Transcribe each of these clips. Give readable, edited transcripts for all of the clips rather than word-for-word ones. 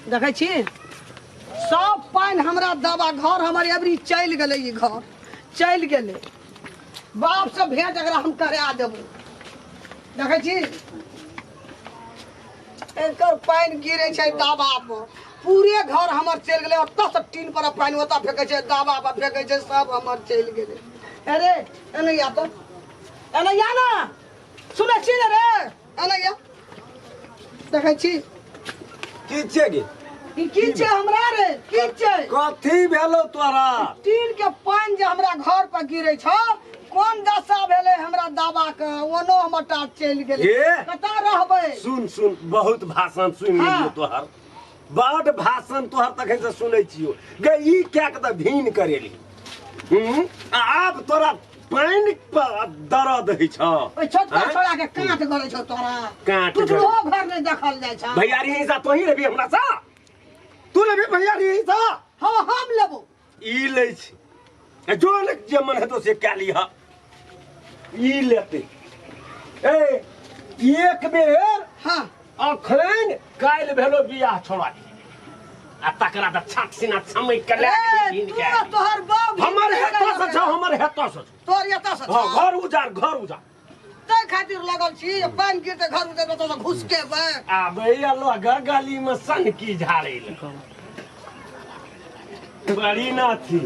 देखै छी सब पानि हमरा दबा घर हमर अबरी चलि गेलै, ई घर चलि गेलै। बाप से भेंट एकरा हम करा देबो। देखै छी एकर पानि गिरै छै दाबा पर, पूरे घर हमर चलि गेलै। ओतऽ से टीन पर पानि ओतऽ फेकै छै, दाबा पर फेकै छै, सब हमर चलि गेलै। अरे एने या तऽ, एने या ना, सुनै छी ने रे, एने या। देखै छी की छै गे? ई की छै हमरा रे, की छै? कथी भेलो तोरा? टीन के पानि जे हमरा घर पर गिरै छौ, कोन दशा भेलै हमरा दाबा के? ओनो हमर टाट चलि गेलै। हे? कतऽ रहबै? सुन सुन, बहुत भाषण सुनि हाँ। लेलियौ तोहर, बड भाषण तोहर तखन से सुनै छियौ गे। ई क्या के तऽ भीन करेली हूँ, आ आब तोरा पानि पर दर्द होइ छौ। ओहि छोटका आँय? छोड़ा के काँट गड़ै छौ तोरा। काँट टुटलो घर नहि देखल जाइ छौ। भैयारी हिस्सा तोही लेबी हमरा सा? तू लेबी भैयारी हिस्सा? हाँ, हम लेबो। ई लै छी, ए, जो ने जे मन हेतौ से कए लिह। ई लेतै। ए, एक बेर अखन काल्हि भेलो बियाह छोड़ा के, आ तकरा तऽ छाट सिना छमैक के लए ए, गेली तू के। आ तोहर बाप हमर हेतऽ से छौ, हमर हेतऽ से छौ। तोहर एतऽ से हाँ, छौ। घर उजार, घर उजार। ताहि खातिर लगल छी जे पानि गिरतै घर उजरबै तऽ घुसकेबै। आबैया लग गली में सनकी झाड़ै लए बड़ी नाथी।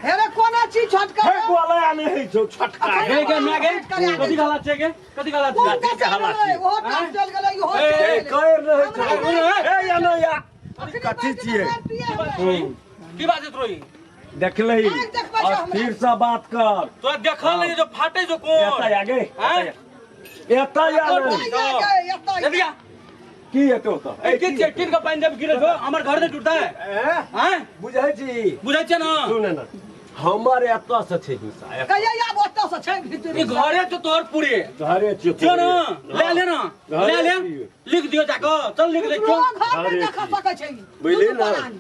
हे रे, कोना छी छोटका? हे, बोलया नहि होइ छौ छोटका। गे गे my गे, कथी गलत छै गे? कथी गलत कोन छै? दशा हल्ला भेलै? छी। ओहो टाट चलि गेलै, इहो ए, चलि ए, गेलै। कर रहै छौ। हमरा ए, या नहि या। अखनी कथी बाजि छियै? के मारि पिए हमरा। की बात है तोरी? देखलही? आँखि देखबै छै हमरा। स्थिर से बात कर। तोरा देखल नहीं जो फाटे जो कोन। एतऽ आ गे। आँय? एतऽ आ कोन? ने। एतऽ आ गे, एतऽ आ एतऽ आ। की हेतौ तऽ? ए, की छियै? टीन के पानि जब गिरे छौ, हमर घर नहि टूटतै? ए? आँय? बुझै छी? बुझै छियै ने? सुन ने, हमर एतऽ से छै हिस्सा एतऽ। कहिया आब ओतऽ से छै भीतर। ई घरे तो तोहर पूरे। घरे छियै। छियौ ने? पूरे। ले ले ने, घरे ले ले। छियै। लिख दियो जाकऽ, चल लिख ले। टुटलो घर नहि घरे देख छियै। सकै छै ई। बुझली दुनू ने? प्राणी।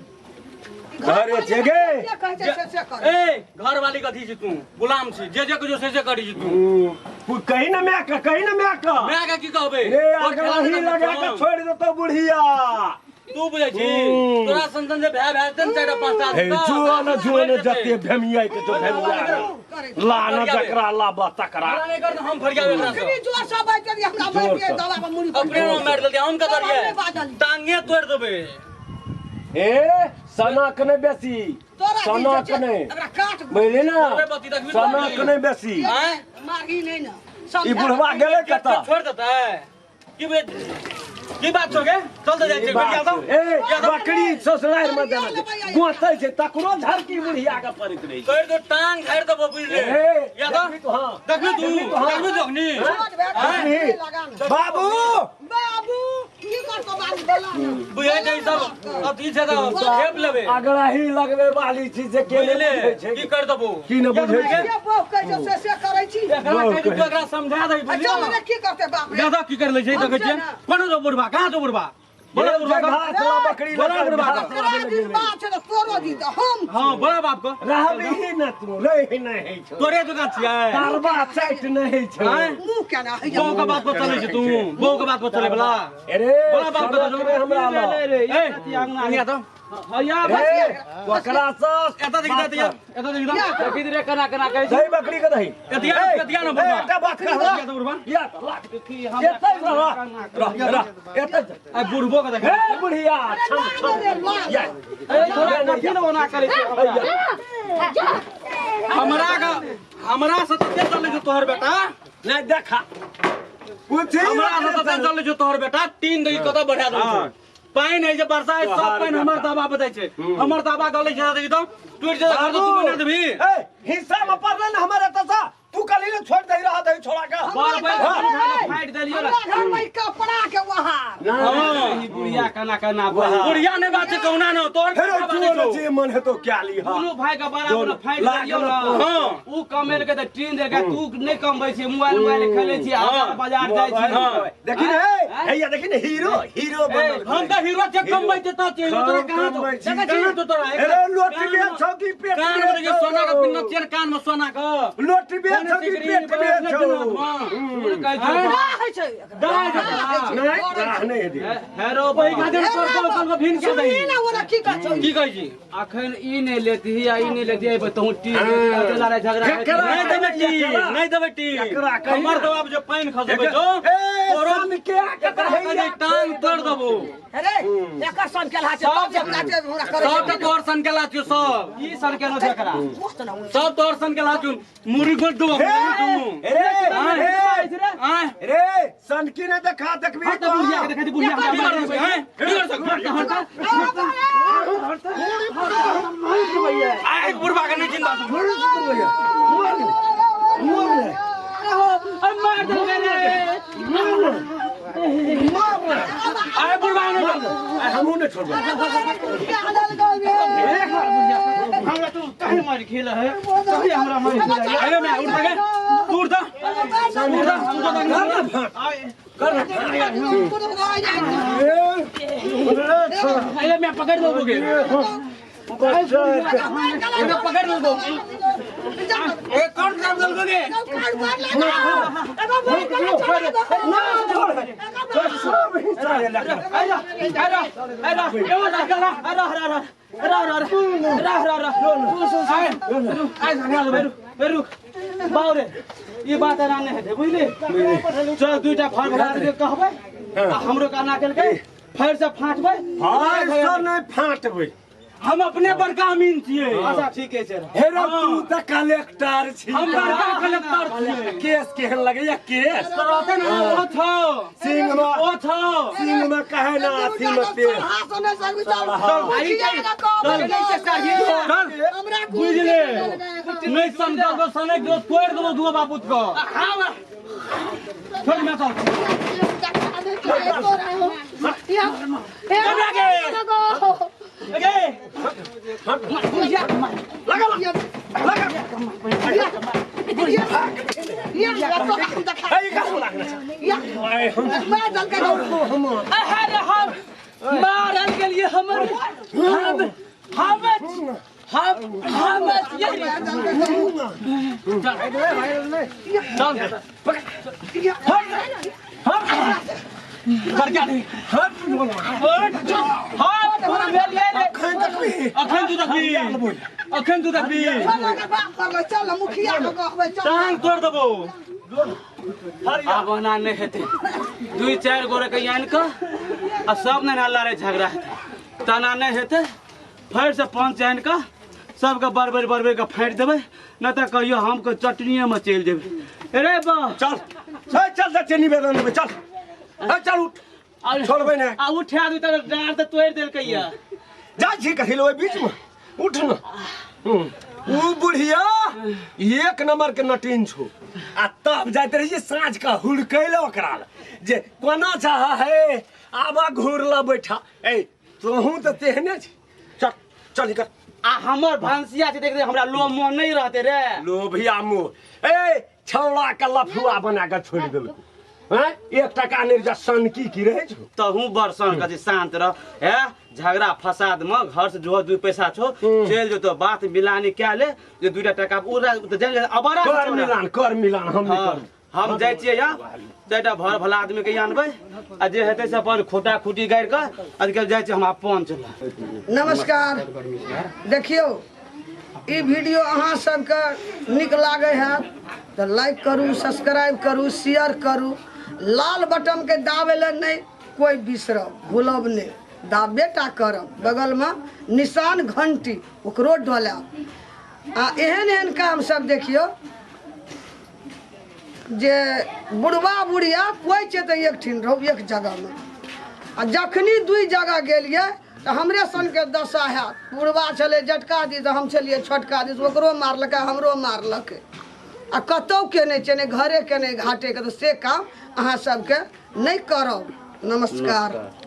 ई घरे वाली छियै गे। जे कहै छै से से करै। ए, घर वाली कथी छी तू? गुलाम छी, जे जे कहियो से से करी छी तू। हूँ, कही ने my के, कही ने my के। My के की कहबै? रे, तोहर खेला अगरही नहि लगा के छौ। छोड़ि देतौ बुढ़िया। तू बुझै छी? हूँ। तोरा सन सन जे भए भए जेतै ने चारिटा पाँचटा हे, तऽ जो न जो न जेतै। जते भेमिया के जो भेमिया करै छै। ला न जकरा लाबा तकरा। हमरा नहि कर, हम फरियाबै एकरा से। अखनी जोर से बाजि देलियै, हमरा मारि जोर दियै, से। दवा पर मुड़ी पर। अपने नाम मारि देलकै, हम कतऽ तब हम नहि रहियै? बाजलियै। टांगे तोड़ि देबै। ए, सनक नहि बेसी। तोरा की सनक छै? नहि। एकरा काट। बुझली ने? तोड़बै बत्ती देखबी तो सनक नहि बेसी। आँय? मारही नहि ने। ई बुढ़वा गेलै कतऽ? छोड़ि देतै की बे? की बात छौ गे? चल तऽ जाइ छियै, बैठ जा तऽ। ए, बकरी ससुरारि मे देना छै, गोतै छै तकरो झरकी बुढ़िया के पड़ैत रहै छै। तोड़ि दो, टांग झाड़ि देबो, बुझले? ए, या तऽ देखबी तो, हाँ। देखबी तू, देखबी तू अखनी? छोट भए गेलै, लगा ने। बाबू। बाबू की करतो बाबू, बोला ने। बुझै छै ई सब अथी छै तऽ खेप लेबै। अगराही लगबै वाली छी से के नहि बुझले? बुझै छै? की कर देबो? की नहि बुझै छै? जे बहु कहै छै से से करै छी। एकरा कहि तू, एकरा समझा दही, आ बुझलियै? चल रे, की करतै बाप रे? दादा की कर लै छै देखै छियै। कोना जो बुढ़बा, कहाँ जो बुढ़बा? बोला गेल बुढ़बा छै का। घास ला बकरी बोला लगा बुढ़बा घास का। लाबै तोरा लए दिन गेलै। बाप छै तऽ तोरो दिन तऽ हम। हाँ, बोला बाप को। रहबही ने तू, रहि नहि होइ छौ। तोरे दुकान छियै। तारबा चाटि नहि होइ छौ। आँय? मुँह केना होइया? बहू के बात पर चलै छै तू, बहू के बात पर चलै बला। अरे, बोला बाप के। सड़क रे हमरा लग। ए, इंगा तो रे, ओकरा से एतऽ देखि दे, एतऽ देखि दे। देखी रे, केना केना कहै छै। दही बकरी के दही। एतिया, ए, एतिया ने ए, बुढ़बा। एकटा बात कह। एतिया तो बुढ़बा। या तऽ लाख। एतै रह, रह, रह, एतै जा। आ बुढ़बो के देख। हे बुढ़िया, छम छम। रे, ला। या। ए, थोड़ा कथी ने ओना करै छै हमरा? हमरा के हमरा से तते चलै छै तोहर बेटा। नहि देखा। पूछी हमरा से तते चलै छै तोहर बेटा, तीन दही कतऽ बढ़ा देल छै। पानि है जे वर्षा है, सब पानि हमर दाबा पर जाइ छै, हमर दाबा गलै छै, देखी तऽ टूटि जेतै घर तऽ तू बना देबही। ए, हिस्सा में पड़लै ने हमर एतऽ से। तू कहली ने छोड़ दही, रह दही छोड़ा के। बाल बैल फाटि देलियै हमरा घर में कपड़ा के वहार। हाँ। ई बुढ़िया केना केना बोलै। बुढ़िया नहि बात छै कहुना ने तोहर फेर बेटा चुओ बाजै ने छौ। जे मन हेतौ क्या लीह। दुनू भाई के बराबर फाटि देलियौ ने। हाँ। ऊ कमेलकै तऽ टीन देलकै, तू नहि कमबै छी, मोबाइल मोबाइल खेलै छी, आजार बाजार जाइ छी। हाँ। देखी ने, हे, हैया देखी ने, हीरो हीरो बनल। हम तऽ हीरो छै, कमबै छै तऽ छै, तोरा कहाँ छौ? कमबै छी। कहाँ छौ तोरा? अरे, लोटबे छौ कि पेट कान में देखियौ सोना के पिन्नत छियै, कान में सोना के लोटबे छौ कि पेट में छौ? कहै छौ दाह होइ छै एकरा। दाह दाह होइ छै। नहीं, दाह नहीं हेतै। हेरो ओहि खातिर तोर को कल भिन के सुनही दही ने ओना की कहै छौ की कहै छी? अखन ई नहि लेती आ ई नहि लेती एहि तहूँ टी लड़ाइ झगड़ा एकरा- नहीं देबै टी, नहीं देबै टी। एकरा कही हमर ना। दबाब जे पानि खसबै छौ ए, तोरो सनके के एकरा कनि टांग तोड़ देबो। अरे एकर सन केलहा छै तब जे हमरा जे हमरा करै सब छै के तोर सन केला छियौ सब। ई सन केलो छै एकरा मस्त ना होइ। सब तोर सन केला छियौ। मुरी गोट देबो। रे, रे, आँय रे, सनकी ने देखा देखबी हट तऽ बुढ़िया के देखै छी बुढ़िया की के कर सकै आँय की कर सकै? आइ बुढ़बा के नहि चिन्ता छौ। मार देलकै रे। आइ बुढ़बा के नहि चिन्ता। हमहूँ नहि छोड़बै। हमरा तू कहीं मारि खेल है, कहीं हमरा मारि खेल है। अरे मैं उठ सके तू उठ जा, उठ जा, तू जा। अरे मैं पकड़ लोगे, मैं पकड़ लोगो। ए कौन काम लोगे? अरे अरे अरे एगो लड़का अरे अरे अरे अरे अरे अरे अरे अरे अरे अरे रुक बाउ रे, ई बात एना नहि हेतै बुझली। चल दुईटा घर भरा के कहबै आ हमरो काना केलकै फेर से फाटबै। फाट नहि फाटबै, हम अपने बड़का अमीन छियै। अच्छा ठीके छै। हे रौ, तू तऽ कलेक्टर छी। हम बड़का कलेक्टर छियै। केस केहन लगैया केस? रहते ने ओ छौ सिंह मे ओ छौ सिंह मे कहे ना अथी मे तेज। चल बुझले नहीं समझल तो सने जो तोड़ देबो दुओ बापूत को। छोड़ मैं चल अरे हम मारल गेलियै हमर हम हम हम हम चल बड़का नहीं हम खून भेलियै रे। अखन तू देखबी, अखन तू देखबी। चल मुखिया के कहबै चल टांग तोड़ देबो। आब ओना नहि हेतै, दुई चारि गोरे के आनि कऽ आ सब ने लड़ाइ झगड़ा हेतै तना नहि हेतै। फेर से पंच आनि कऽ सबके बरबरि बरबरि कऽ फाड़ि देबै, नहि तऽ कहियो हम के चटनिएमे चलि जेबै। रे बा चल चल चल चल निवेदन देबै चल ए, चल उठ छोड़बै ने। आ उठा दू तऽ डाँर तऽ तोड़ि देलकै या। जाइ छी कथी लए ओहि बीचमे उठ न। उ बुढ़िया एक नंबर के नटीन छौ आ तब जाइत रही साँझ के हुड़कैले ओकरा लए जे कोना चाह है आबा घूर ल बैठा। ए तोहूँ तऽ तेहने छी। चल चल निकल। आ हमर भंसिया छै देख हमरा लोभ मोह नहि रहतै रे। लोभिया मोह ए छौड़ा के लफुआ बना के छोड़ि देलकौ। हैं एक टका नहि जा सनकी की रहै छौ। तहूँ बड़ सन कथी शांत रह। हे झगड़ा फसाद में घर से जो दू पैसा छौ चलि जेतौ, बात मिलानी कए ले जे दूटा टका उड़ा तऽ जानि ले अबारा कर मिलान, कर मिलान हम नहि करब। हम जाइ छियै या चारिटा भर भला आदमी के आनबै आ जे हेतै से अपन खोटा खूटी गाड़ि कऽ आजकल जाइ छियै हम अपन चल। नमस्कार। देखियौ ई वीडियो अहाँ सबके नीक लागै हैत तऽ लाइक करू, सब्सक्राइब करू, शेयर करू। लाल बटन के दाबै लए नहि कोइ बिसरब, भूलब नहि, दाबे टा करब। बगलमे निशान घंटी ओकरो डोलायब। आ एहन एहन काम सब देखियौ जे बुढ़बा बुढ़िया कोइ छै तऽ एकठिन रहू एक जगहमे, आ जखनी दुइ जगह गेलियै तऽ हमरे सनके दशा हैत। बुढ़बा छलै जटका दिस, हम छलियै छोटका दिस, ओकरो मारलकै हमरो मारलकै आ कतहु के नहि छै, नहि घरेके नहि घाटेके। तऽ से काम अहाँ सबके नहि करब। नमस्कार।